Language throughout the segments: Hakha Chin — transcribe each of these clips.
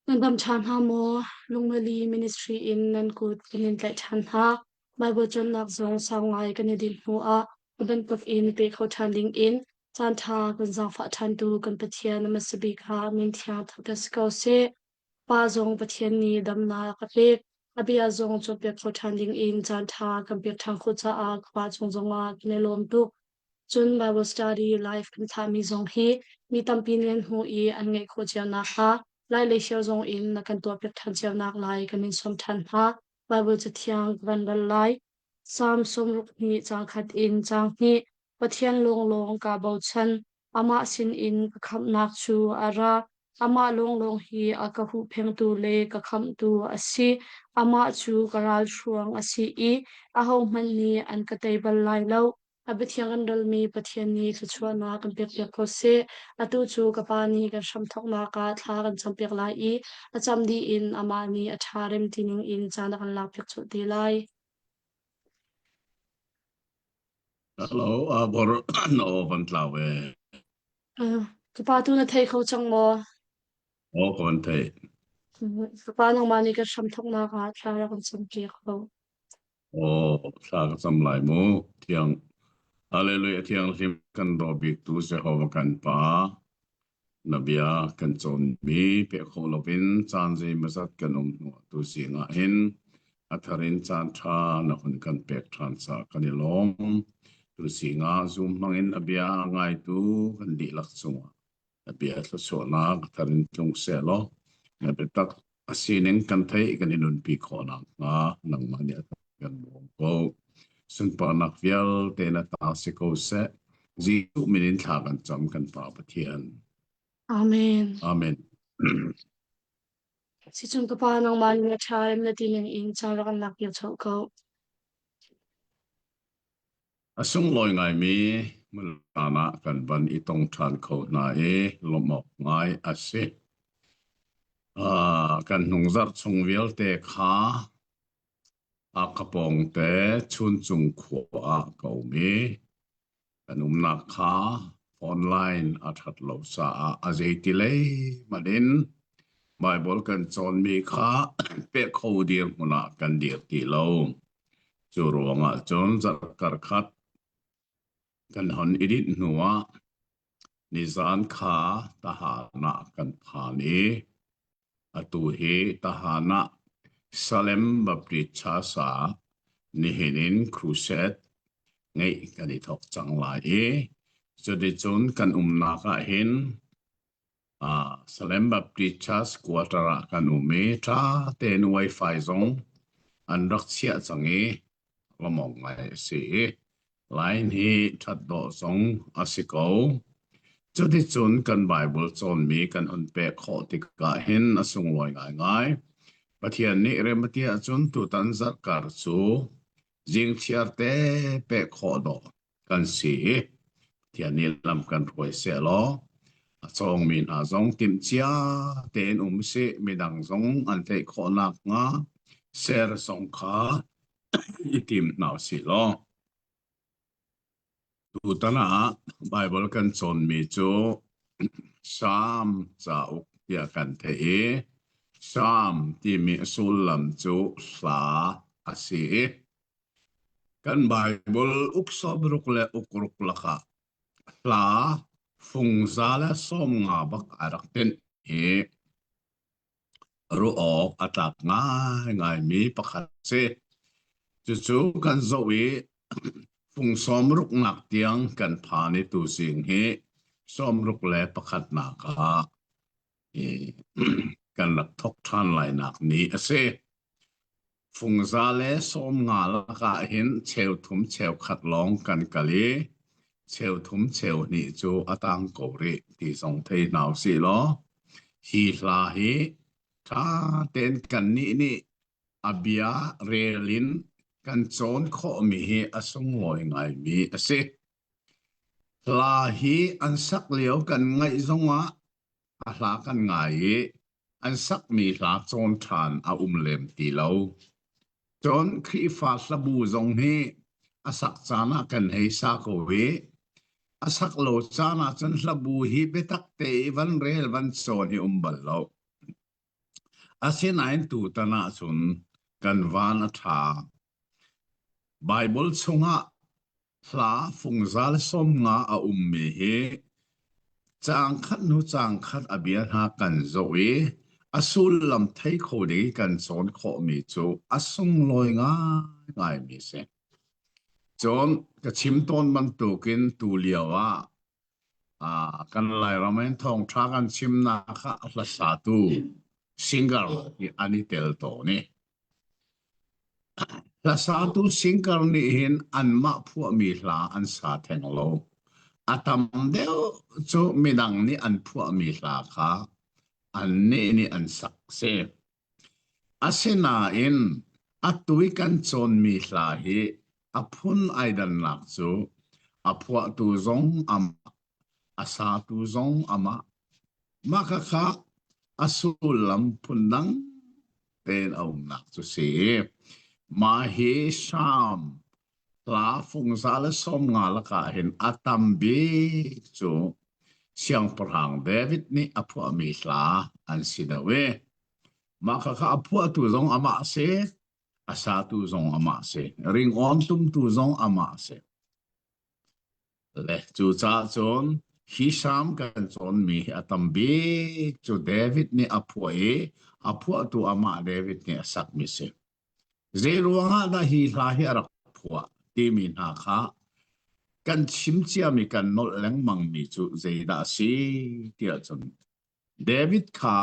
Nan dam ṭhan hna maw? Lungmeli Ministry in nan kut kan in tlaih ṭhan hna. Baibal cawnnak zong sau ngai kan i dinh hnuah a bantuk in pe kho ṭhan dingin caanṭha kan zaangfah ṭhantu kan Pathian a hmasa bik ah min thiang thangṭhat si ko seh. Pa zong Pathian nih damnak a pek. A bia zong cawnpiak kho ṭhan dingin caanṭha kan pek ṭhan khawh caah ka Pa cung zongah kan i lawm tuk. Cun Bible study live kan thlahmi zong hi mi tampi nih an hmuh i an ngaih khawh cio nakhnga Lai le Shio zong in na kan tuahpiak ṭhan cio nak lai kan in sawm ṭhan hna. Bible cathiang ka van rel lai. Psalm 61 caang khat in caang hnih Pathian lawnglawng kaa bochan. Amah sinin ka khamhnak cu a ra. Amah lawnglawng hi a ka huhphengtu le ka khamhtu a si. Amah cu ka ralhruang a si i ahohmanh nih an ka tei bal lai lo. A biathiang kan relmi Pathian nih thluachuahnak kan pekpiak ko seh. Atu cu ka Pa nih kan hramthawknak ah thla kan campiak lai i a cam dih in amah nih a ṭha rem ti ning in caan a kan lakpiak colh te lai. Hello, abor na aw van tlau e. Uh, ka pa tu na thei kho cang maw? Aw ka van thei. Ka pa nangmah nih kan hramthawknak ah thla rak kan campiak ko. Aw, thla ka cam lai mu. Thiang Hallelujah thianghlim kan daw bik tu Jehovah kan Pa. Na bia kan cawnmi pe kho loin caan zeimazat kan um hnu tu zing ah hin a thar in caan ṭha na hun kan pek ṭhan caah kan i lawm. Tu zing ah Zoom hmang in a bia a ngaitu kan dihlak cungah na bia thluachuahnak a thar in tlung sehlaw na biatak a sining kan theih kan i nunpi khawh nakhnga nangmah nih a kan bawm ko. Sunparnak vialte na ta si ko seh. Jesuh min in thla kan cam kan Pa Pathian. Amen. Amen. Sicun ka pa nangmah nih na ṭha rem na ti ning in caan rak kan lak piak colh ko. A sunglawi ngaimi hmunhma ah kan van i tong ṭhan kho hna i lawmh awk ngai a si. Ah, kan hnungzarh chung vialte kha a ka pawngte Chuncung khua ah ka um i kan umnak kha phone line a ṭhat lo caah a zeiti lei hmanh in Baibal kan cawnmi kha peh kho dirhmun ah kan dir ti lo. Cu ruangah cun zarh khat kan hon i dinh hnuah nizan kha Tahan ah kan phan i atu hi Tahan ah Salem Baptist Church ah nihin in crusade ngeih kan i thawk cang lai i cuticun kan umnak ah hin Salem Baptist Church quarter ah kan um i ṭha tein Wi-Fi zong an rak chiah cang i lawmawk ngai a si i line hi ṭhat dawh zong a si ko. Cuticun kan Bible cawnmi kan hun pek khawh tikah hin a sunglawi ngaingai. Pathian nih rem a ti ahcun tutan zarhkar cu zingchiar te pek khawh dawh kan si i Pathian nih lam kan hruai sehlaw a cawngmi hna zong timhcia tein um sih midang zong an theih khawh nakhnga ser zong kha i tim hna usih law tutan ah Baibal kan cawnmi cu Salm cauk tiah kan theih i Salm timi a sullam cu hla a si i Kan Baibal uk sawmruk le ukruk lakah hla fungza le 50 bak a rak tenh i ruah awk a tlak ngaingaimi pakhat a si. Cucu kan zoh i fung sawmruknak tiang kan phan i tuzing hi 61nak ah kan rak thawk ṭhan lainak ni a si. Fungza le 50 lakah hin cheuthum cheukhat lawng kan kal i cheuthum cheuhnih cu a tang ko rih ti zong thei hna usih law hi hla hi ṭha tein kannih nih a bia rel in kan cawn khawhmi hi a sunglawi ngaimi a si. Hla hi an sak lio kan ngaih zongah a hla kan ngai i an sakmi hla cawn ṭhan a um lem ti lo. Cun Khrihfa hlabu zong hi a sak caan ah kan hei sa ko i a sak lo caan ah cun hlabu hi biatak te i van rel van cawn hi um bal lo. Asinain tutan ahcun kan van a ṭha. Baibal chungah hla fungzal 50 a ummi hi caang khat hnu caang khat a bia hna kan zoh i a sullam thei kho ding i kan cawn khawhmi cu a sunglawi ngaingaimi a si. Cun ka chim tawn bantukin tu lio ah kan Lairam in thawngṭha kan chimnak ah hlasatu singer hi an i tel tawn i Hlasatu singer nih hin anmah phuahmi hla an sa theng lo. A tam deuh cu midang nih an phuahmi hla kha annih nih an sak si. Asinain atu i kan cawnmi hla hi a phun ai dannak cu a phuahtu zong amah, a satu zong amah. Mah khakha a sullam phundang tein a umnak cu si. Mah hi Salm hla fungza le 50 lakah hin a tam bik cu Siangpahrang David nih a phuahmi hla an si deuh i mah khakha a phuahtu zong amah a si, a satu zong amah a si, ringawn tumtu zong amah a si. Le cucaah cun hi Salm kan cawnmi hi a tam bik cu David nih a phuah i a phuahtu amah David nih a sakmi si. Zei ruangah dah hi hla hi a rak phuah timi hna kha kan chim ciami kan nolh lengmangmi cu zeidah a si tiah cun David kha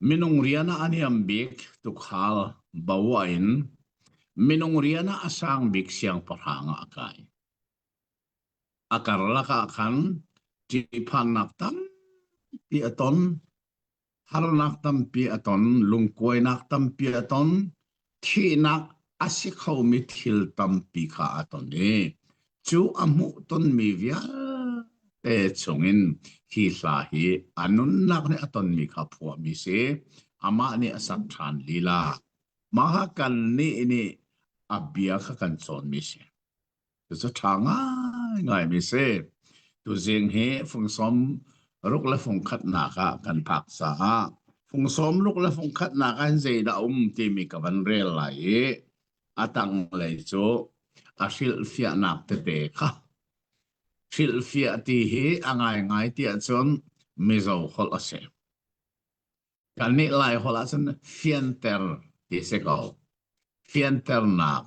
minung rian ah a niam bik tuukhal bo in minung rian ah a sang bik siangpahrang ah a kai. A karlak ah khan ṭihphannak tampi a ton. Harnak tampi a ton, lungkuainak tampi a ton, thihnak a si khomi thil tampi kha a ton i cu a hmuh tonmi vialte chungin hi hla hi a nunnak nih a tonmi kha phuahmi si. Amah nih a sak ṭhan lila. Mah kha kannih nih a bia kha kan cawnmi si. Cucu ṭha ngaingaimi si. Tuzing hi fung 60 le fung khatnak ah kan phak caah fung 60 le fung khatnak ah hin zeidah a um timi ka van rel lai i a tanglei cu a hrilhfiahnak tete kha. Hrilhfiah ti hi a ngaingai tiah cun Mizo holh a si. Kannih Laiholh ahcun fianter ti si ko. Fianternak,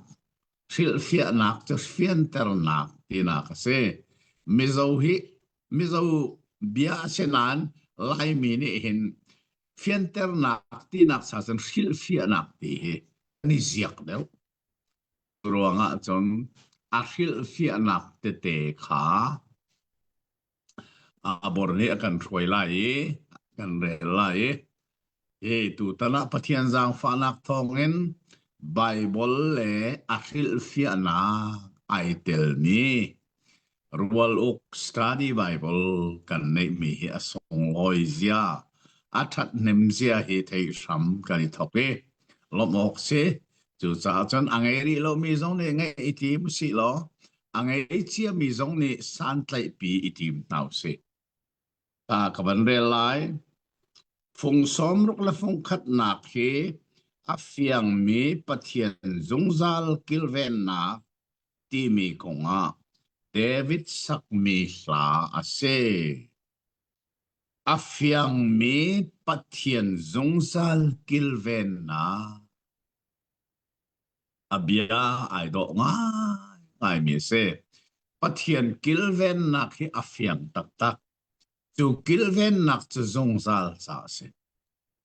hrilhfiahnak cu fianternak tinak a si. Mizo hi Mizo bia a si nain Laimi nih hin fianternak tinak sa cun hrilhfiahnak ti hi kan i ziak deuh. Ruangah cun a hrilhfiahnak tete kha A bor nih a kan hruai lai i kan rel lai i hi tutan ah Pathian zaangfahnak thawngin Baibal le a hrilhfiahnak ai telmi Rual Uk Study Bible kan neihmi hi a sunglawi zia, a ṭhathnem zia hi theih hram kan i thawk i lawmh awk si. Cucaah cun a ngei rih lomi zong nih ngeih i tim usih law a ngei ciami zong nih santlaihpi i tim hna usih. Ta ka van rel lai. Fung 60 le fung khatnak hi a fiangmi Pathian zungzal kilvennak timi kongah David sakmi hla a si. A fiangmi Pathian zungzal kilvennak A bia ai dawh ngaingaimi a si. Pathian kilvennak hi a fiang taktak. Cu kilvennak cu zungzal ca a si.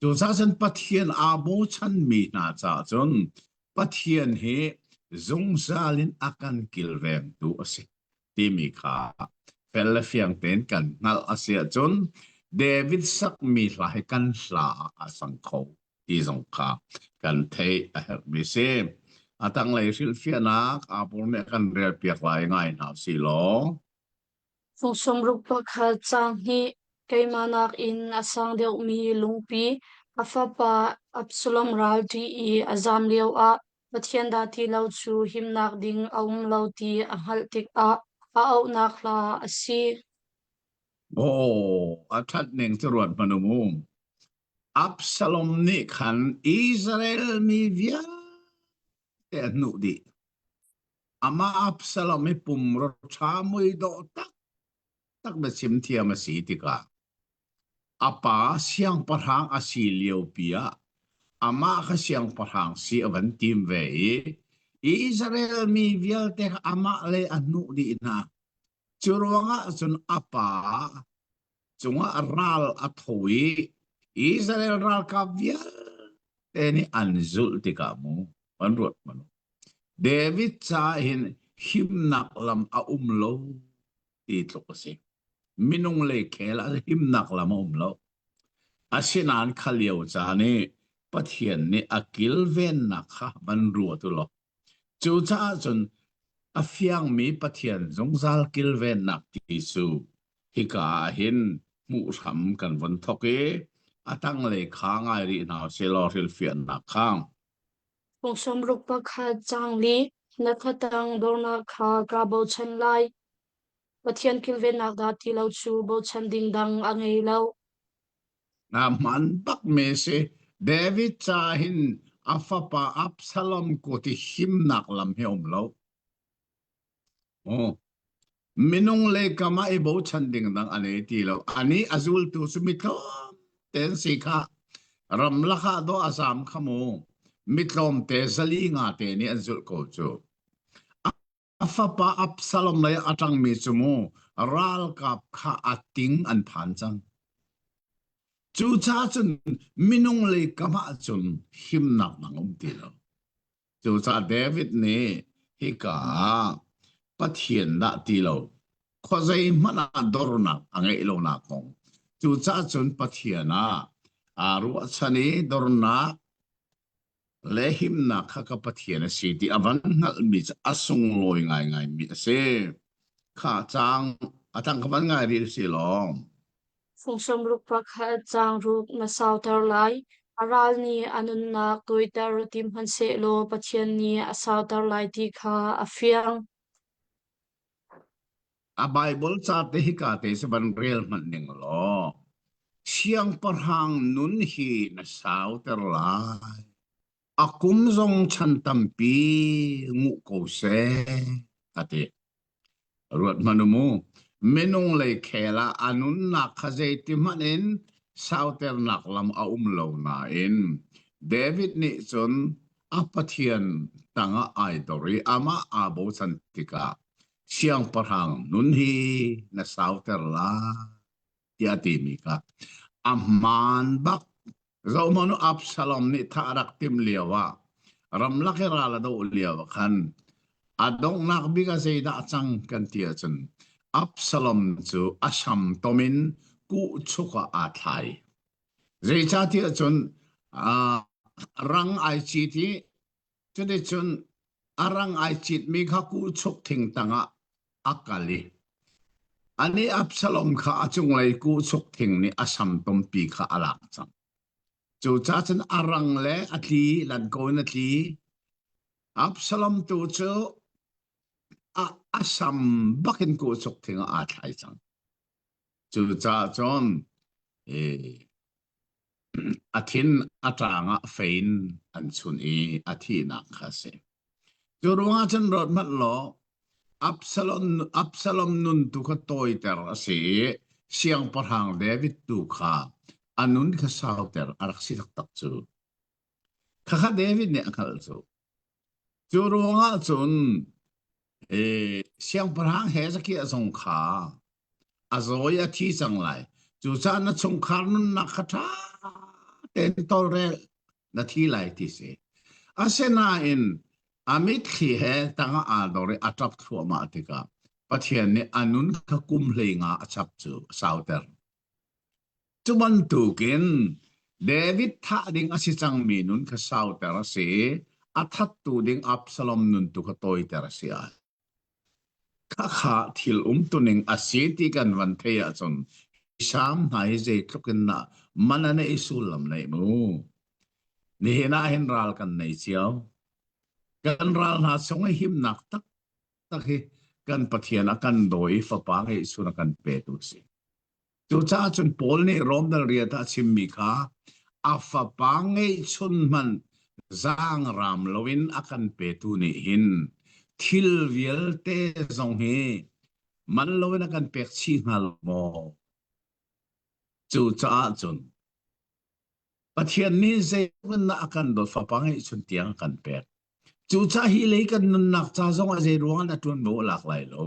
Cucaah cun Pathian aa bochanmi hna caah cun Pathian hi zungzal in a kan kilvengtu a si timi kha fel le fiang tein kan hngalh a si ahcun David sakmi hla hi kan hla ah a sang kho. ti zong kha kan theih a herhmi si. A tanglei hrilhfiahnak aa nih kan relpiak lai ngai hna si law. Fung 61 caang hnih keimah nakin a sang deuhmi lungpi a fapa Absalom ral ṭih i a zam lioah Pathian dah ti lo cu himnak ding a um lo ti a hngalh tikah a auhnak hla a si. Aw, a ṭhat ning cu ruat hmanh u mu. Absalom nih khan Israel mi vialte a hnuh dih. Amah Absalom hi pumraw ṭha muidawh taktak biachim thiam a si tikah a pa siangpahrang a si liopi ah amah kha siangpahrang si a van tim ve i Israel mi vialte kha amah le a hnuh dih hna. Cu ruangah cun a pa cungah ral a tho i Israel ralkap vialte nih an zulh tikah mu an ruat hmanh. David ca hin himnak lam a um lo ti tluk a si. Minung lei khel ah himnak lam a um lo. Asinain kha lio caan i Pathian nih a kilvennak kha van ruat u law Cucaah cun a fiangmi Pathian zungzal kilvennak ti cu hika ah hin hmuh hram kan von thawk i a tanglei kha ngai rih hna sehlaw hrilhfiahnak kha. Fung sawmruk pakhat caang li na khatang dornak kha kaa bochan lai. Pathian kilvennak dah ti lo cu bochan ding dang a ngei lo. Na hman bakmi si. David ca hin a fapa Absalom kut i himnak lam hi um lo. Oh. Minung le kam ah i bochan ding dang a nei ti lo. Ani a zultu cu mi tlawm ten si kha ramlak ah dawh a zam kha mu. Mi tlawmte zali nga te nih an zulh ko cu. A fapa Absalom lei a ṭangmi cu mu ralkap kha a ting an phan cang. Cucaah cun minung lei kam ah cun himnak dang um ti lo. Cucaah David nih hika ah Pathian dah ti lo, khuazei hmanh ah dornak a ngeih lonak kong. Cucaah cun Pathian ah aa ruahchan i dornak le himnak kha ka Pathian a si ti a van hngalhmi cu a sunglawi ngaingaimi a si. Kha caang a tang kha van ngai rih si law. Fung sawmruk pakhat caang ruk na sauter lai. A ral nih a nunnak tawiter ti hmanhsehlaw Pathian nih a sauter lai ti kha a fiang. A Bible ca te hika te si van rel hmanh ning law siangpahrang nun hi na sauter lai. A kum zong chan tampi nguh ko seh, a ti. Ruat hmanh u mu. Minung lei khel ah a nunnak kha zeiti hmanh in sauternak lam a um lo nain David nih cun a Pathian tangah ai dor i amah aa bochan tikah siangpahrang nun hi na sauter lai tiah a timi kha a hmaan bak. Zohhmanh u, Absalom nih thah a rak timh lio ah ramlak i ral a doh lio ah khan a donghnak bik ah zeidah a cang kan ti ahcun Absalom cu a sam tom in kuhchuk ah aa thlai. Zeicahtiah cun uh, rang ai cit i Cuticun a rang ai citmi kha kuhchuk thing tangah a kal i anih Absalom kha a cunglei kuhchuk thing nih a sam tompi kha a lak cang. Cucaah cun a rang le a tli, lanko in a tli. Absalom tu cu a, a sam bakin kuhchuk thing ah aa thlai cang. Cucaah cun eh, A thin a ṭaang ah fei in an chunh i a thihnak kha a si. Cu ruangah cun rawt hmanh law Absalom, Absalom nun tu kha tawiter a si i siangpahrang David tu kha a nun kha sauter a rak si taktak cu. Khakha David nih a hngalh cu. Cu ruangah cun E, siangpahrang Hezekiah zong kha a zaw i a thi cang lai. Cucaah na chungkhar nunnak kha ṭha tein tawlrel na thi lai ti si. Asinain a mitthli he tangah aa dor i a ṭap thluahmah tikah Pathian nih a nun kha kum 15 a chap cu a sauter. Cu bantukin David thah ding a si cangmi nun kha sauter a si i a thattu ding Absalom nun tu kha tawiter a si ai. Khakha thil umtuning a si ti kan van theih ahcun Sam hna hi zeitluk in dah man a neih sullam neih mu. Nihin ah hin ral kan nei cio. Kan ral hna chung i himnak taktak hi kan Pathian a kan daw i fapa ngeihchun a kan petu a si. Cucaah cun Paul nih Rom dal riat ah a chimmi kha A fapa ngeihchun hmanh zaangraam loin a kan petu nih hin thil vialte zong hi man loin a kan pek chih hnga lo maw? Cucaah cun Pathian nih zeitluk in dah a kan dawt fapa ngeihchun tiang a kan pek. Cucaah hi lei kan nunnak ca zong ah zei ruangah dah ṭuanvo a lak lai lo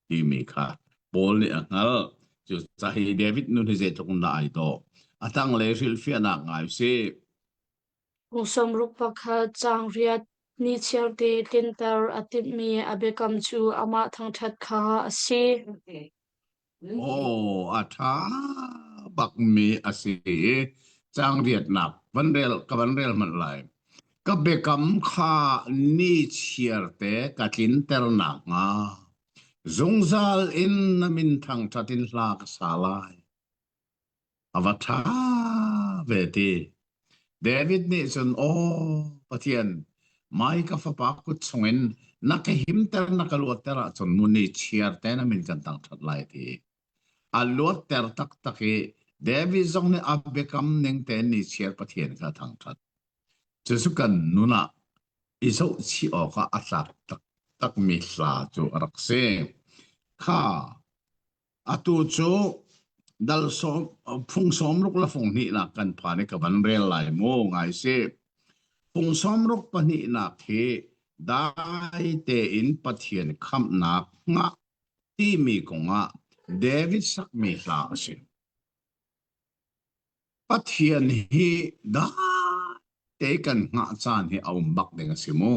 timi kha Paul nih a hngalh. Cucaah hi David nun hi zeitluk in dah ai dawh. A tanglei hrilhfiahnak ngai usih. Kum 61 caang riat nichiarte tlinter a timhmi a biakam cu amah thangṭhat kha a si. Aw, a ṭha bakmi a si i caang riatnak van rel ka van rel hmanh lai. Ka biakam kha ni chiarte ka tlinter nakhnga zungzal in na min thangṭhat in hla ka sa lai. A va ṭha ve ti. David nih cun, Aw Pathian, mai ka fapa kut chungin na ka himter na ka luatter ahcun mu ni chiar te na min kan thangṭhat lai ti. A luatter taktak i David zong nih a biakam ning tein ni chiar Pathian kha a thangṭhat. Cucu kan nun ah i zohchih awkah a tlak taktakmi hla cu a rak si. Kha Atu cu dal sawm, phung sawmruk le fung hnihnak kan phan i ka van rel lai mu ngai si. Phung sawmruk pahnihnak hi dai tein Pathian khamhnak hngah timi kongah David sakmi hla a si. Pathian hi dai te kan hngah caan hi a um bak ding a si mu.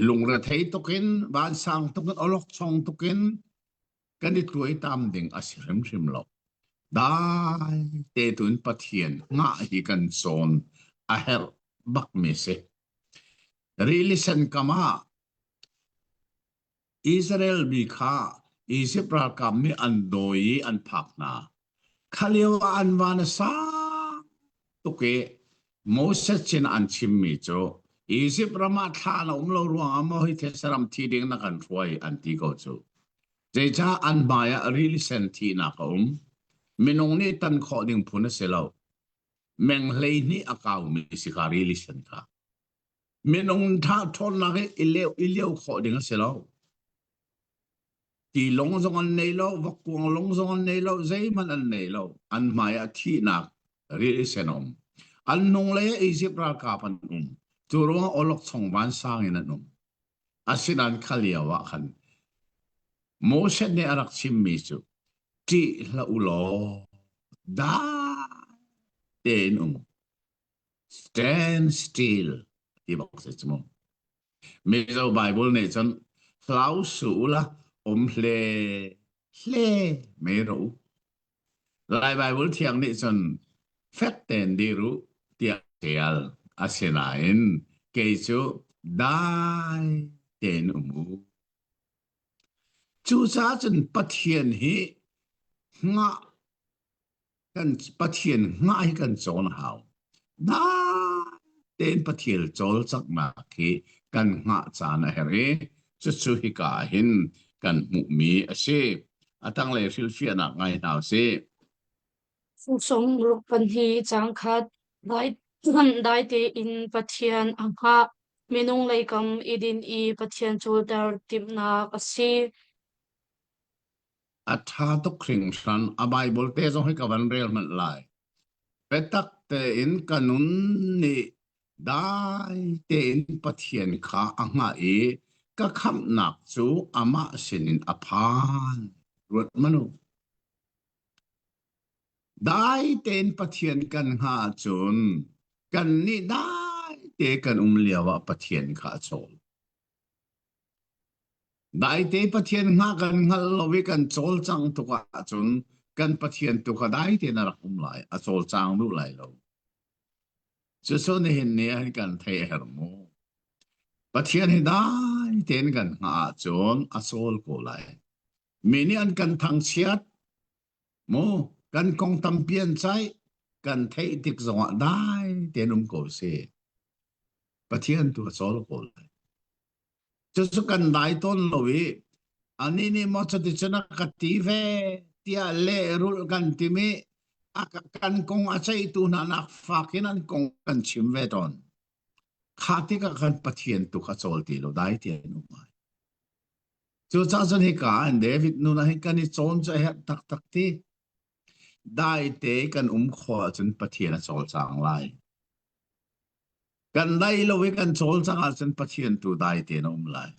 Lungrethei tukin, vansang tukin, awlokchong tukin kan i tuaitam ding a si hrimhrim lo. Dai te tuin Pathian hngah hi kan cawn a herh bakmi si. Rili sen kam ah Israel mi kha Izipt ralkap nih an dawi i an phak hna. Kha lio ah an van a sang tuk i Moses sin an chimmi cu Izipt ram ah thla na um lo ruangah maw hi thetse ram thi ding na kan hruai an ti ko cu. Zeicah an hmai ah rili sen thihnak a um. Minung nih tan khawh ding phun a si lo. Meng 12 a kaumi si kha rili sen kha. Minung tha ṭhawnnak hi i leu i lio khawh ding a si lo. Tilawng zong an nei lo, vokkuang lawng zong an nei lo, zeihmanh an nei lo. An hmai ah thihnak rili sen a um. An hnunglei ah Izipt ralkap an um. Cu ruangah awlokchong vansang in an um. Asinain kha lio ah khan Moses nih a rak chimmi cu ṭih hlah u law dai tein um. Stand still ti bak si cu mu. Mizo Bible nih cun hlau su la um hle hle me ro u. Lai Bible thiang nih cun fek tein dir u tiah tial. Asinain kei cu dai tein um u. Cucaah cun Pathian hi hngah kan Pathian hngah hi kan cawn a hau. Dai tein Pathian cawlcanghnak hi kan hngah caan a herh i cucu hika ah hin kan hmuhmi a si. A tanglei hrilhfiahnak ngai hna usih. Fusong ruk pahnih caang khat dai, dai tein Pathian a hngah. Minung leikam i din i Pathian cawlter timhnak a si. A ṭha tuk hringhran. A Baibal te zong hi ka van rel hmanh lai. Biatak tein ka nun nih dai tein Pathian kha a hngah i ka khamhnak cu amah sinin a phan. Ruat hmanh u. Dai tein Pathian kan hngah ahcun kannih dai te kan um lio ah Pathian kha a cawl. Daite Pathian hngah kan hngalh lo i kan cawlcang tuk ahcun kan Pathian tu kha dai tein a rak um lai, a cawlcang duh lai lo. Cucu nihin ni ah hin kan theih a herh mu. Pathian hi dai tein kan hngah ahcun a cawl ko lai. Mi nih an kan thangchiat, mu kan kong tampi an caih, kan theih tik zongah dai tein um ko sih. Pathian tu a cawl ko lai. Cucu kan dai tawn lo i anih nih maw cuticun a ka ti ve tiah lehrulh kan tim i. A kan kong a ceihtu hna nak fak in an kong kan chim ve tawn. Kha tikah khan Pathian tu kha cawl ti lo dai ti an um ai. Cucaah cun hika ah David nun ah hin kan i cawn cu a herh taktak ti. Daite kan um khawh ahcun Pathian a cawlcang lai. Kan dai lo i kan cawlcang ahcun Pathian tu dai tein a um lai.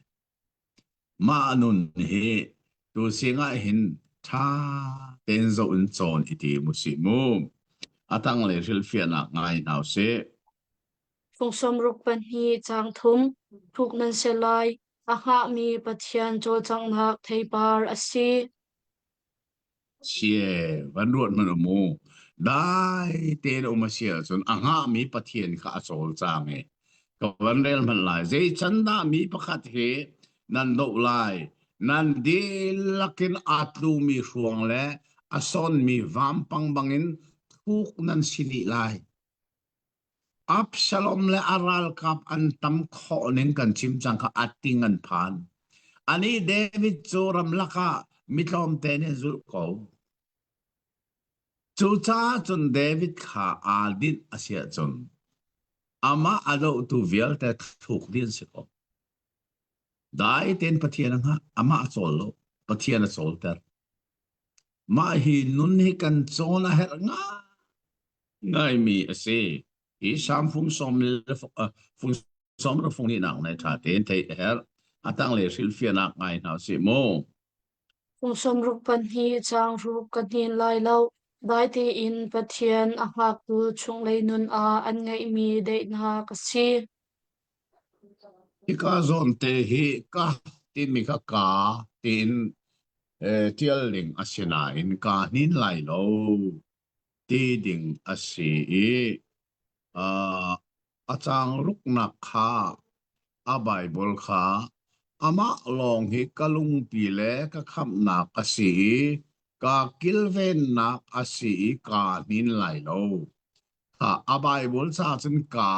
Mah nun hi tu singah hin ṭha tein zoh in cawn i tim usih mu. A tanglei hrilhfiahnak ngai hna usih. Fung 62 caang thum thuk nan si lai. A hngahmi Pathian cawlcanghnak theipar a si. Sie van ruat hmanh u mu. Dai tein um a si ahcun a hngahmi Pathian kha a cawlcang i ka van rel hmanh lai. Zei can dah mi pakhat hi nan doh lai? Nan dihlak in aa tlumi hruang le a sawnmi vampang bangin thuk nan si dih lai. Absalom le a ralkap an tam khawh ning kan chim cang kha a ting an phan. Anih David cu ramlak ah mi tlawmte nih zulh ko. Cucaah cun David kha aa dinh a si ahcun amah a dohtu vialte thluk dih an si ko. Dai tein Pathian a hngah, amah a cawl lo, Pathian a cawlter. Mah hi nun hi kan cawn a herh ngai. Ngaimi a si. Hi Salm fung sawm le fung sawm le fung hnihnak nei ṭha tein theih a herh. A tanglei hrilhfiahnak ngai hna usih mu. Fung 62 caang ruk ka hnin lai lo. Dai tein Pathian a hngaktu chunglei nun ah an ngeihmi daihnak a si. Hika zawn te hi ka timi kha ka tiin ṭial ding a si nain kaa hnin lai lo. Ti ding a si i a caang ruknak kha a Baibal kha amah lawng hi ka lungpi le ka khamhnak a si i ka kilvennak a si i kaa hnin lai lo. A Baibal ca cun ka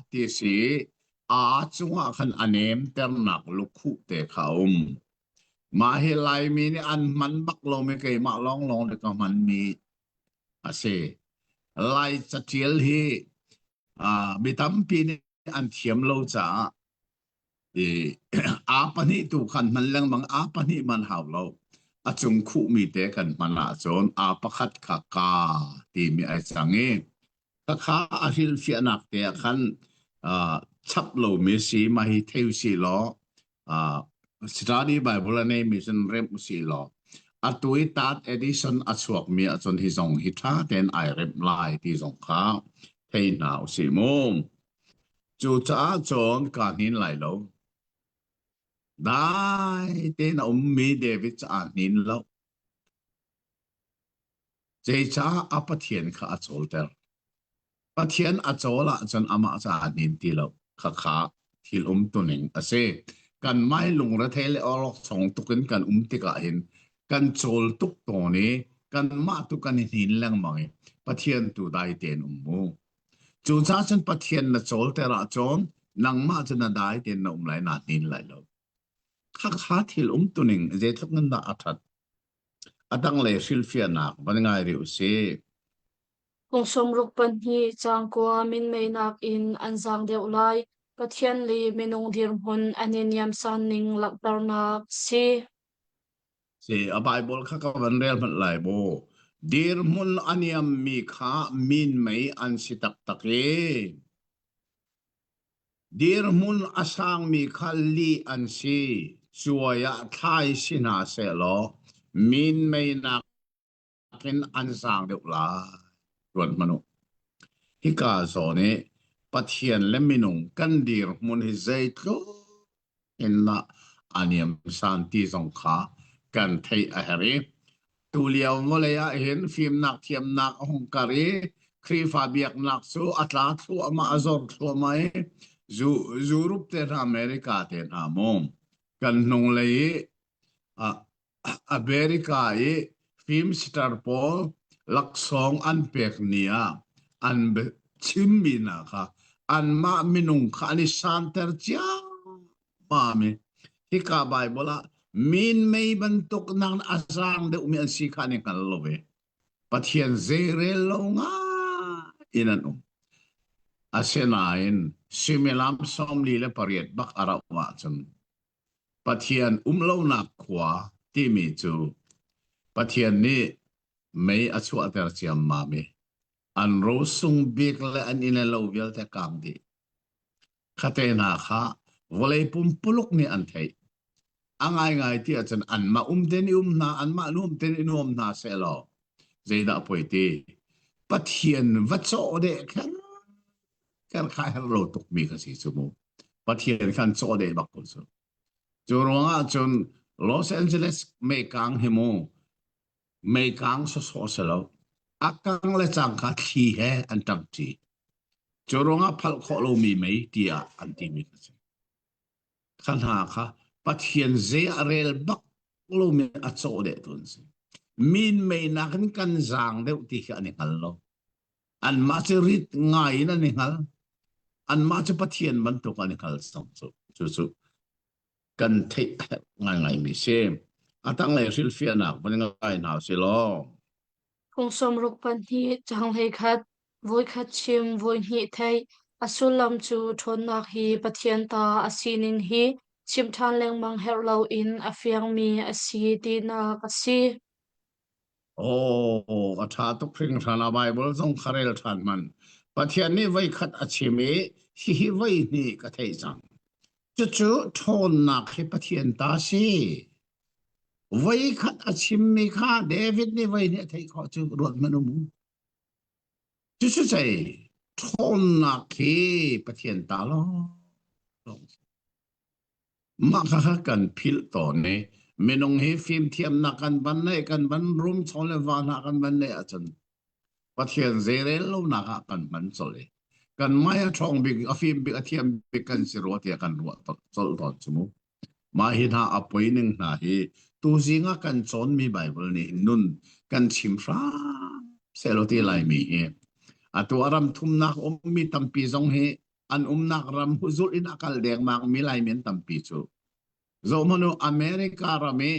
ti a si i a cungah khan a nemternak lukhuh te kha a um. Mah hi Laimi nih an hman bak lomi keimah lawnglawng nih ka hmanmi a si. Lai catial hi uh, mi tampi nih an thiam lo caah i a pahnih tu khan hman lengmang a pahnih man hau lo. A cung khuhmi te kan hman ahcun a pakhat kha ka timi ai cang i khakha a hrilhfiahnak te ah khan uh, chap lomi si mah hi thei si law uh, study Bible a neimi cun remh usih law atu i third edition a chuakmi ahcun hi zong hi ṭha tein ai remh lai ti zong kha thei hna usih mu. Cucaah cun kaa hnin lai lo. Dai tein a ummi David cu aa hnin lo. Zeicah a Pathian kha a cawlter? Pathian a cawl ahcun amah ca a hnin ti lo. Khakha thil umtuning a si. Kanmah hi lungrethei le awlokchong tuk in kan um tikah hin kan cawl tuk tawn i kanmah tu kan i hnin lengmang i Pathian tu dai tein um mu. Cucaah cun Pathian na cawlter ahcun nangmah cu na dai tein na um lai, naa hnin lai lo. Khakha thil umtuning zeitluk in dah a ṭhat. A tanglei hrilhfiahnak van ngai rih usih. Kum 62 caangkua minmeinak in an zaang deuh lai. Pathian le minung dirhmun an i niamsan ning langhternak si. Si, a Bible kha ka van rel hmanh lai maw? Dirhmun a niammi kha minmei an si taktak i Dirhmun a sangmi kha lih an si. Cuai ah thlai si hna sehlaw minmei nakin an sang deuh lai. Ruat hmanh u. Hika zawn i Pathian le minung kan dirhmun hi zeitluk in dah a niamsan ti zong kha kan theih a herh i tulio vawlei ah hin fimnak thiamnak a hung kar i Khrihfa biaknak cu a tla thluahmah a zor thluahmah i Europe te hna America te hna mu kan hnunglei i America i filmstar pawl laksawng an pek ni ah an chimmi hna kha anmah minung kha an i santer ciammam i hika Baibal ah minmei bantuk nak a zaang deuhmi an si kha an i hngal lo ve. Pathian zeirel lo ngai in an um. Asinain suimilam 48 bak a rauh ahcun Pathian um lonak khua timi cu Pathian nih mei a chuahter ciammam i an rosung bik le an inn le lo vialte kang dih. Khate hna kha vawlei pumpuluk nih an theih. A ngaingai ti ahcun anmah um ten i um hna, anmah nuam ten i nuam hna sehlaw zeidah poi ti? Pathian va cawh deh kher kher kha herh lo tukmi ka si cu mu. Pathian khan cawh deh bak ko cu. Cu ruangah cun Los Angeles meikang hi mu meikang sawsawh si lo. A kang le cangka thli he an ṭangṭi. Cu ruangah phalh khawh lomi mei tiah an timi kha si. Kha hna kha Pathian zei a rel bak lomi a cawh deh tu an si. Min mei nakin kan zaang deuh ti khi an i hngal lo. Anmah cu rit ngai in an i hngal. Anmah cu Pathian bantuk an i hngal cang cu. Cucu kan theih a herh ngaingaimi si. A tanglei hrilhfiahnak van ngai hna si law. Phung sawmruk pahnih caang 11 voikhat chim voihnih theih a sullam cu ṭhawnnak hi Pathian ta a sining hi chim ṭhan lengmang herh loin a fiangmi a si tinak a si. Oh, a ṭha tuk hringhran a Bible zong kha rel ṭhan hmanh. Pathian nih voikhat a chim i hihi voihnih ka theih cang. Cucu ṭhawnnak hi Pathian ta si. Voikhat a chimmi kha David nih voihnih a theih khawh cu ruat hmanh um u. Cucu cei ṭhawnnak hi Pathian ta lawng. Mah kha kan philh tawn i minung hi fimthiamnak kan van neih kan van rum chaw le va hna kan van neih ahcun Pathian zeirel lonak ah kan hman colh i kan mai a ṭhawng bik a fim bik a thiam bik kan si rua tiah kan ruah colh tawn cu mu. Mah hi hna a poi ning hna hi tuzing ah kan cawnmi Baibal nih nun kan chim hram sehlaw ti laimi hi atu a ram thumnak ummi tampi zong hi an umnak ram zulh in a kal dengmang mi Laimi an tampi cu. Zohhmanh u America ram i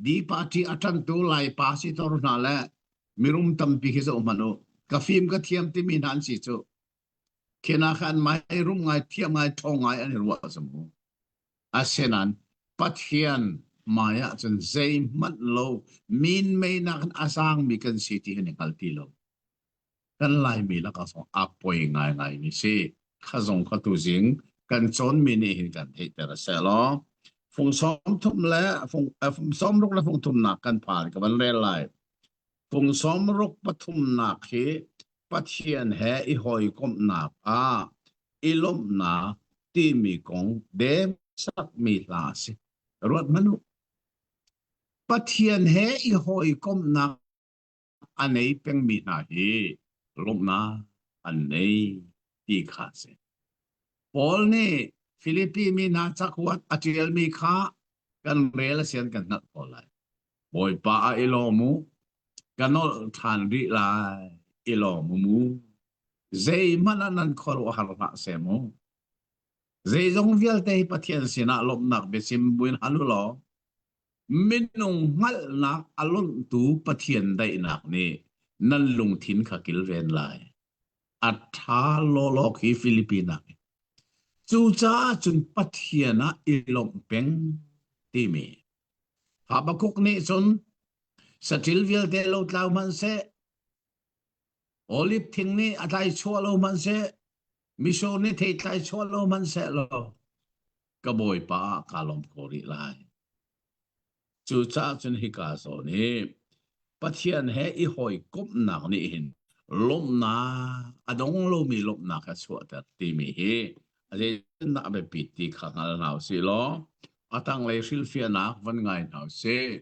D party a ṭantu Lai pa sitor hna le mirum tampi khi zohhmanh u. Ka fim ka thiam timi hna an si cu. Khina khan mai rum ngai thiam ngai ṭhawng ngai an i ruah zamu. Asinain Pathian hmai ah cun zeihmanh lo min mei nakin a zaangmi kan si ti kan i hngal ti lo. Kan Laimi lakah zong a poi ngaingaimi si. Kha zong kha tuzing kan cawnmi nih hin kan theihter a seh law fung sawm thum le fung, eh, fung sawm ruk le fung thumnak kan phan ka van rel lai. Fung sawm ruk pathumnak hi Pathian he i hawikomhnak ah i lawmhnak timi kong dem sakmi hla a si. Ruat hmanh u. Pathian he i hawikomhnak a nei pengmi hna hi lawmhnak an nei ti kha a si. Paul nih Filipi mi hna cakuat a ṭialmi kha kan rel a sian kan hngalh ko lai. Bawipa ah i lawm u, ka nolh ṭhan rih lai, i lawm u mu. Zeihmanh ah nan khuaruahhar hlah seh mu. Zeizong vialte hi Pathian sinah lawmhnak biachim buin hal u law, minung hngalhnak a lonhtu Pathian daihnak nih nan lungthin kha kilven lai. A ṭha lawlaw khi Philippine ah. Cucaah cun Pathian ah i lawmh peng timi Habakkuk nih cun saṭil vialte lotlau hmanhseh, oliv thing nih a tlai chuah lo hmanhseh, mitsur nih theitlai chuah lo hmanhseh law ka Bawipa ah kaa lawm ko rih lai. Cucaah cun hika zawn hi Pathian he i hawikomhnak nih hin lawmhnak a dong lomi lawmhnak a chuahter timi hi a zeitindah a biapit ti kha hngal hna usih law a tanglei hrilhfiahnak van ngai hna usih.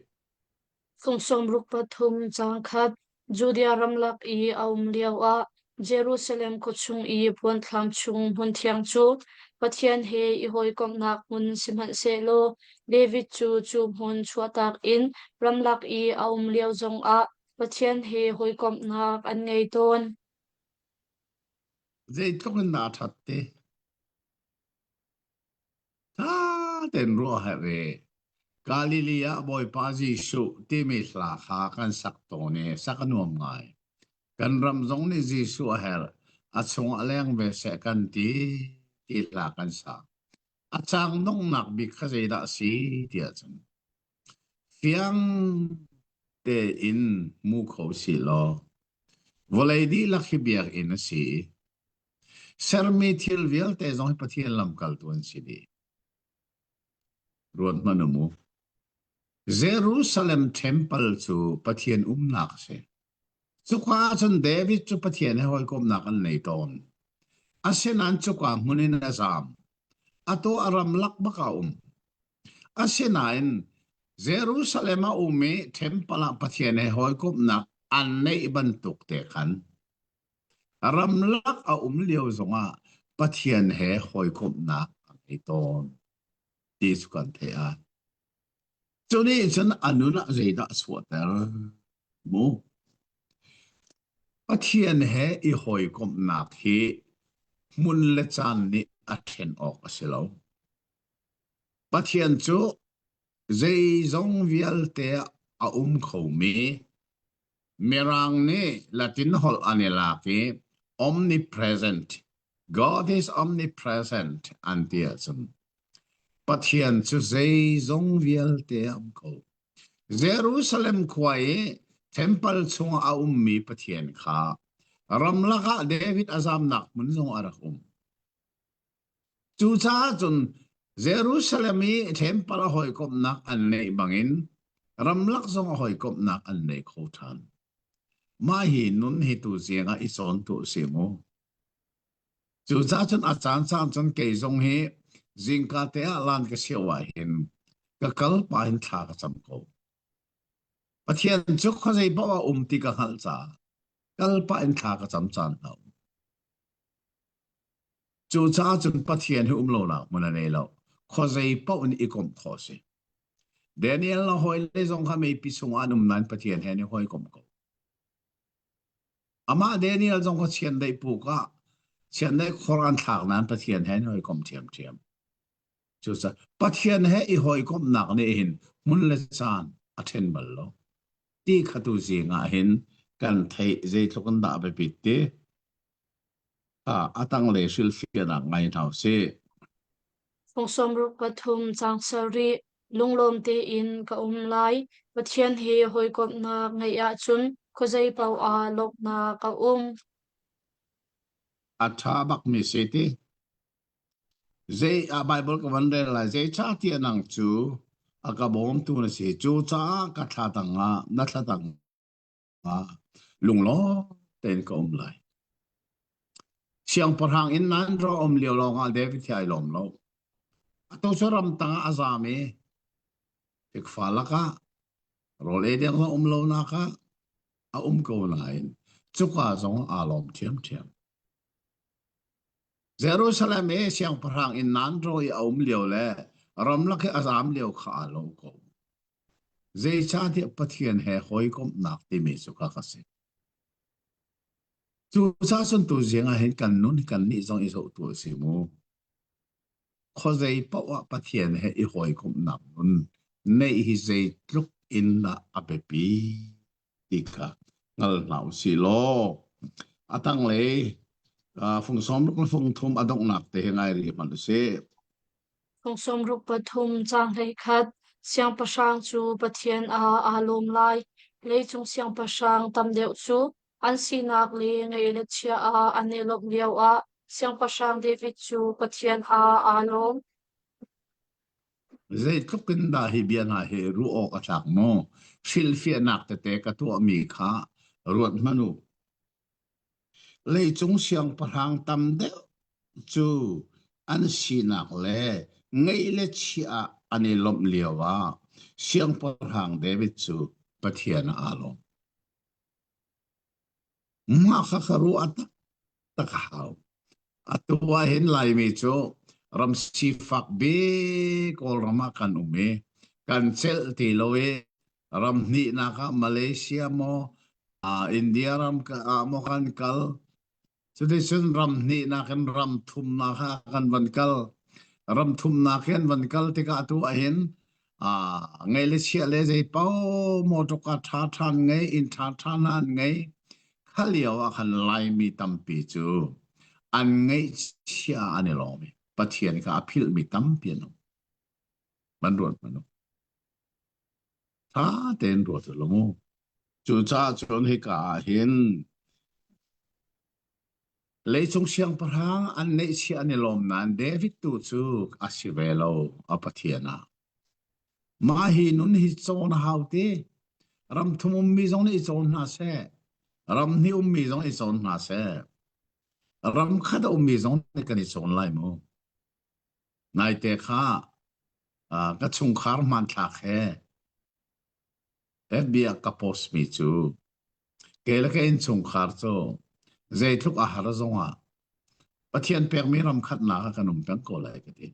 Fung sawmruk pathum caang khat Judea ramlak i a um lioah Jerusalem khuachung i puanthlam chung hmunthiang cu Pathian he i hawikomhnak hmun sihmanhsehlaw David cu cu hmun chuahtak in ramlak i a um lio zongah Pathian he hawikomhnak an ngei tawn. Zeitluk in dah a ṭhat ti? Ṭha tein ruah herh i. Galilee ah Bawipa Jesuh timi hla kha kan sak tawn i sak a nuam ngai. Kan ram zong nih Jesuh a herh, a chungah leng ve seh kan ti ti hla kan sa. A cang donghnak bik kha zeidah a si tiah cun fiang tein hmu kho si law vawlei dihlak hi biakinn a si i sermi thil vialte zong hi Pathian lamkaltu an si dih. Ruat hmanh um u. Jerusalem temple cu Pathian umnak a si. Cuka ahcun David cu Pathian he hawikomhnak an nei tawn. Asinain cuka hmun in a zaam. Atu a ramlak bak ah a um. Asinain Jerusalem a um i temple ah Pathian he hawikomhnak an neih bantuk te khan ramlak a um lio zongah Pathian he hawikomhnak a ngei tawn ti cu kan theih ah. Cu nih cun a nun ah zeidah a chuahter? Mu. Pathian he i hawikomhnak hi hmun le caan nih a ṭhen awk a si lo. Pathian cu zeizong vialte ah a um khomi Mirang nih Latin holh an i lak i omnipresent, God is omnipresent an ti ahcun Pathian cu zeizong vialte a um ko. Jerusalem khua i temple chungah a ummi Pathian kha ramlak ah David a zamnak hmun zong a rak um. Cucaah cun Jerusalem i temple a hawikomhnak an neih bangin ramlak zong a hawikomhnak an nei kho ṭhan. Mah hi nun hi tu ziang ah i cawn tu si mu. Cucaah cun a caan caan cun kei zong hi zingka te ah lan ka sio ah hin ka kal pah in thla ka cam ko. Pathian cu khuazei paoh ah um ti ka hngalh caah kal pah in thla ka cam caan hna um. Cucaah cun Pathian hi um lonak hmun a nei lo. Khuazei paoh in i komh khawh a si. Daniel na hawile zong kha meipi chungah an um nain Pathian he an i hawikom ko. Amah Daniel zong kha chiandeih puk ah chiandeih khor an thlak nain Pathian he an hawikom ṭhiamṭhiam. Cucaah Pathian he i hawikomhnak nih hin hmun le caan a ṭhen bal lo. Ti kha tu zing ah hin kan theih zeitluk in dah a biapit ti. A tanglei hrilhfiahnak ngai hna usih. Fung sawmruk pathum caang sarih lunglawm tein ka um lai. Pathian he hawikomhnak ngeih ahcun khuazei paoh ah lawmhnak a um. A ṭha bakmi si ti. Zei ah Bible ka van rel lai zeicahtiah nang cu a ka bawmtu na si. Cucaah ka thla tangah na thla tangah lunglawm tein ka um lai. Siangpahrang inn nan ro um lio lawngah David hi ai lawm lo. Atu cu ramtang ah a zaam i fikfa lakah rawl ei ding zong um lonak ah a um ko nain cuka zong aa lawm ṭhiamṭhiam. Jerusalem i siangpahrang inn nan ro i a um lio le ramlak i a zaam lio kha aa lo ko. Zeicahtiah Pathian he hawikomhnak timi cu kha ka si. Cucaah cun tuzing ah hin kan nun kan nih zong i zoh tu a si mu. Khuazei paoh ah Pathian he i hawikomhnak nun neih hi zeitluk in dah a biapi ti kha hngal hna u sih law a tanglei fung sawmruk le fung thum a donghnak te hi ngai rih hmanh u sih. Fung sawmruk pathum caang 11 Siangpahrang cu Pathian ah aa lawm lai. Leicung siangpahrang tam deuh cu an sinak le ngeih le chiah ah an i lawmh lioah Siangpahrang David cu Pathian ah aa lawm. Zeitluk in dah hi bia hna hi ruah awk a tlak maw? Hrilhfiahnak tete ka tuahmi kha ruat hmanh u. Leicung siangpahrang tam deuh cu an sinak le ngeih le chiah ah an i lawmh lioah Siangpahrang David cu Pathian ah aa lawm. Mah kha ka ruah taktak a hau. Atu ah hin Laimi cu ram sifak bik Kawlram ah kan um i kan celh ti lo i ram hnihnak ah Malaysia maw India ram ah maw kan kal. Cuticun ram hnihnak in ram thumnak ah kan van kal. Ram thumnak in van kal tikah atu ah hin. Ngei le chia le zei paoh motor ṭha ṭhan ngei, inn ṭha ṭha hna an ngei. Kha lio ah khan Laimi tampi cu an ngeihchia an i lawm i Pathian kha a philhmi tampi an um. Man ruat hmanh u. Ṭha tein ruat u law mu. Cucaah cun hika ah hin leicung siangpahrang an neihchiah an i lawm nain David tu cu a si ve lo a Pathian ah. Mah hi nun hi cawn a hau ti. Ram thum ummi zong nih i cawn hna seh. Ram hnih ummi zong i cawn hna seh. Ram khat a ummi zong nih kan i cawn lai mu. Naite kha ka chungkhar hmanthlak he FB ah ka post mi cu ke le ka innchungkhar cu zeitluk a har zongah Pathian pekmi ram khatnak ah kan um peng ko lai ka ti.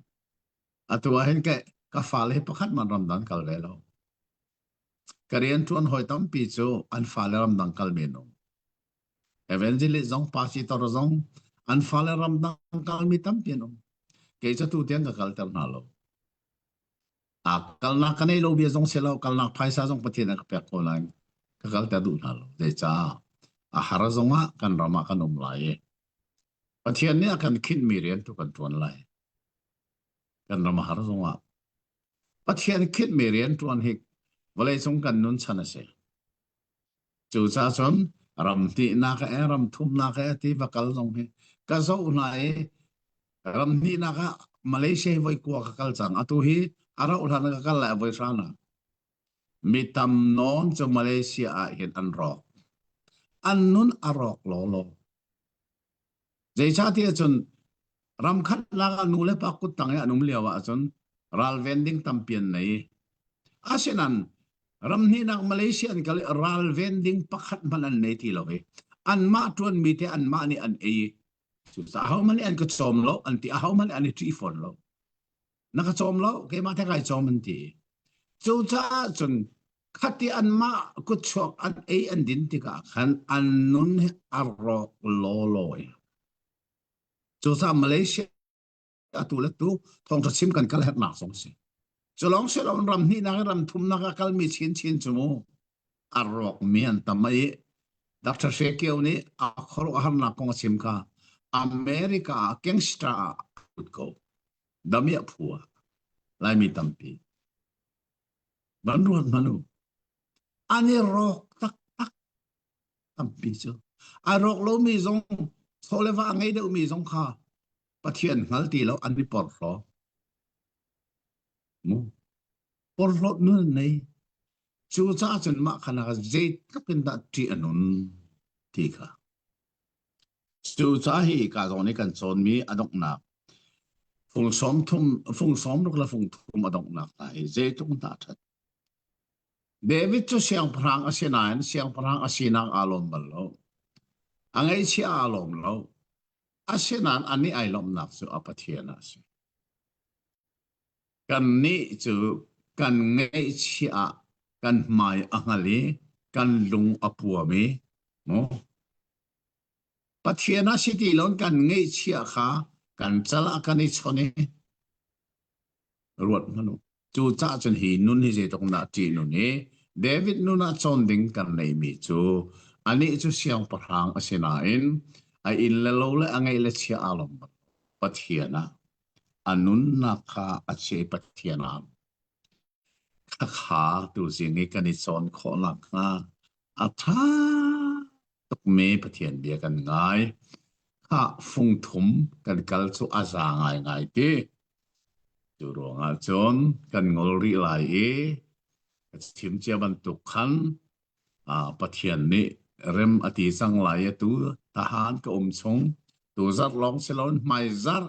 Atu ah hin ka, ka fale hi pakhat man ramdang kal ve lo. Ka rianṭuan hawi tampi cu an fale ramdang kalmi an um. Evangelist zong pastor zong an fale ramdang kalmi tampi an um. Kei cu tu tiang ka kalter hna lo. A kalnak ka nei lo bia zong si lo, kalnak phaisa zong Pathian a ka pek ko nain ka kalter duh hna lo. Zeicah? A har zongah kan ram ah kan um lai i Pathian nih a kan khinhmi rian tu kan ṭuan lai. Kan ram a har zongah Pathian khinhmi rian ṭuan hi vawleicung kan nun chan a si. Cucaah cun ram hnihnak e ram thumnak e ti va kal zong hi ka zoh hna i ram hnihnak ah Malaysia hi voi kua ka kal cang. Atu hi a rauh hlan ka kal lai voi hran ah. Mi tam nawn cu Malaysia ah hin an rawk. An nun a rawk lawlaw. Zeicahtiah cun ramkhatnak ah nu le pa kuttang i an um lio ahcun ralven ding tampi an nei. Asinain ramhnihnak Malaysia an kal i ralven ding pakhat hmanh an nei ti lo i anmah ṭuanmi te anmah nih an ei. Cucaah ahohmanh nih an ka cawm lo an ti ahohmanh nih an i ṭih fawn lo. Na ka cawm lo keimah te kai cawm an ti. Cucaah cun khati anmah kutchuak an ei an din tikah khan an nun hi a rawk lawlaw i cucaah Malaysia atu le tu thawngṭha chim kan kal herhnak zong si. Cu lawng si loin ram hnihnak i ram thumnak a kalmi chinchin cu mu a rawkmi an tam i Dr. Hre Kio nih a khuaruahharnak kong a chim kha America ah gangster ah a ko. Damiah phu ah Laimi tampi. Van ruat hmanh u. An i rawk taktak tampi cu. A rawk lomi zong chaw le va a ngei deuhmi zong kha Pathian hngal ti lo an i porhlaw. Mu. Porhlawt nun an nei. Cucaah cun mah kha nak zeitluk in dah ṭih a nun ti kha. Cucaah hi ka zong nih kan cawnmi a donghnak fung sawm thum fung sawm ruk le fung thum a donghnak hna hi zeitluk in dah a ṭhat. David cu siangpahrang a si nain siangpahrang a sinak aa lawm bal lo. A ngaihchia aa lawm lo. Asinain anih ai lawmhnak cu a Pathian ah a si. Kannih cu kan ngaihchia ah kan hmai a hngal i kan lung a puam i mu Pathian a si ti loin kan ngaihchia kha kan cal ah kan i chon i ruat hmanh u. Cucaah cun hi nun hi zeitluk dah ṭih nun i David nun ah cawn ding kan neihmi cu anih cu siangpahrang a si nain a inn le lo le a ngeih le chia aa lawm bal. Pathian ah a nunnak kha a chia i Pathian ah Khakha tuzing i kan i cawn khawh nakhnga a ṭha tukmi Pathian bia kan ngai. Khah fungthum kan kal cu a za ngaingai ti. Cu ruangah cun kan ngol rih lai i ka chim cia bantuk khan Pathian nih rem a ti cang lai i tu tahan ka um chung tu zarh lawng si loin hmai zarh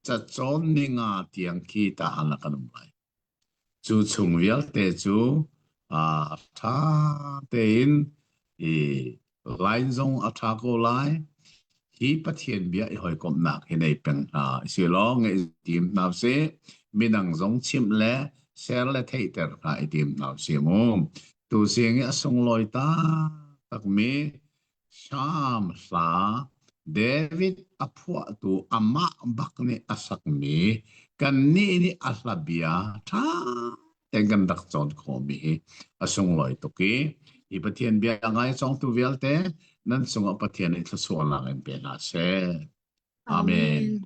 cacawn ni nga tiang khi tahan ah kan um lai. Cu chung vialte cu ṭha tein i line zong a ṭha ko lai. Hi Pathian bia i hawikomhnak hi nei peng hna si law ngeih tim hna usih. Midang zong chimh le share le theihter hna i tim hna usih mu. Tuzing i a sunglawi taktakmi Psalm hla David a phuahtu amah bak nih a sakmi kannih nih a hla bia ṭha. Ten kan rak cawn khawhmi hi a sunglawi tuk i hi Pathian bia ngai cawngtu vialte nan cungah Pathian nih thluachuahnak in pe hna seh. Amen. Amen.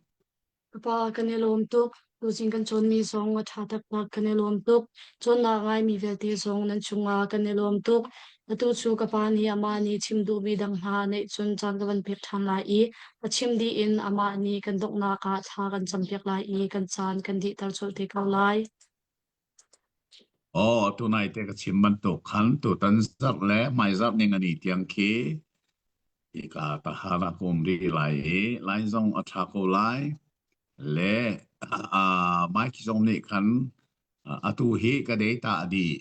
Pa kan i lawm tuk. Tuzing kan cawnmi zong a ṭha taktak kan i lawm tuk. Cawnnak ngaimi vialte zong nan cungah kan i lawm tuk. Atu cu ka pa nih amah nih chim duhmi dang hna neih cun caan ka van pek ṭhan lai i a chim dih in amah nih kan donghnak ah thla kan campiak lai i kan caan kan dihter colh te ko lai. Aw, tunai te ka chim bantuk khan tutan zarh le hmaizarh ning ani tiang khi hika tahan a kum rih lai i lai zong a ṭha ko lai. Le uh, Mike zong nih khan atu hi ka data a dih.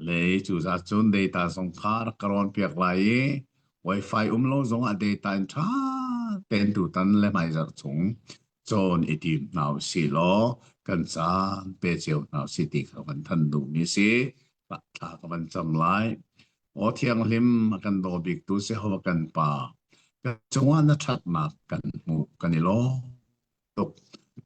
Lei cucaah cun data zong kha rak ka rawn piak lai i Wi-Fi um lo zongah data in ṭha tein tutan le hmaizarh chung cawn i tim hna usih law kan caan pe cio hna usih ti kha kan thanh duhmi si. Thla ka van cam lai. Aw thianghlim a kan daw biktu Jehovah kan Pa, kan cungah na ṭhatnak kan hmuh kan i lawm tuk.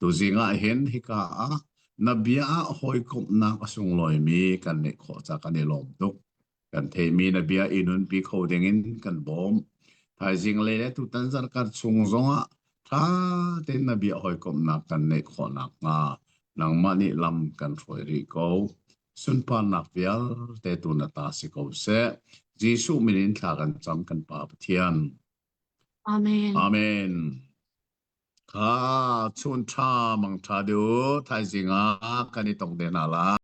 Tuzing ah hin hika ah na bia ah hawikomhnak a sunglawimi kan neih khawh ca kan i lawm tuk. Kan theihmi na bia i nunpi kho dingin kan bawm. Thaizing lei le tutan zarhkhat chung zongah ṭha tein na bia hawikomhnak kan neih khawh nakhnga nangmah nih lam kan hruai rih ko. Sunparnak vialte tu na ta si ko seh. Jesuh min in thla kan cam kan Pa Pathian. Amen. Amen. Kha chun ṭha mang ṭha deuh thaizing ah kan i tong te hna lai.